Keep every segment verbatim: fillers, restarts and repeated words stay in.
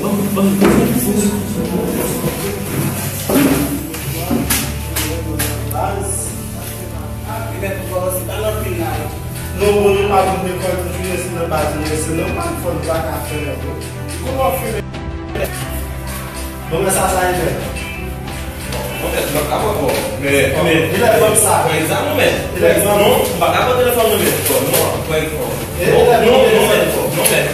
Ban m, ban m, ban m. Baz. Li mèt kòmanse pale anpil la. Non, bon, nou pa vin defann tout jounen se nan baz nou rete, non, pa fò nou pa ka fè anyen. Kòman w fè? Bon, men sa, sa e bèl. Bon, men, mwen ka pran kò. Men, men, elèv ban m sa. Pran egzanp, non, men. Elèv ban m. Non, m pa ka pran telefòn, non, men. Bon, non, pran egzanp. E, non, elèv non, ban m non, telefòn. Men, bon, non, men.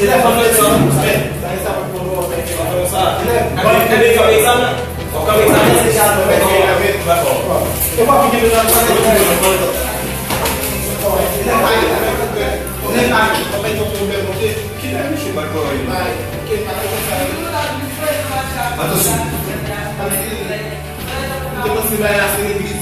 Elèv ban m telefòn. Men, sa e sa pou pran kò, men. Pran sa. Elèv ban m telefòn. Pran egzanp, non. Fòk an egzame se jan nou mete la men. Dakò. E w ap gen bezwen sa. Nèg pa gen pwoblèm, oke. Kilè misye bat kò yo? Atansyon. M te panse bagay la se legliz.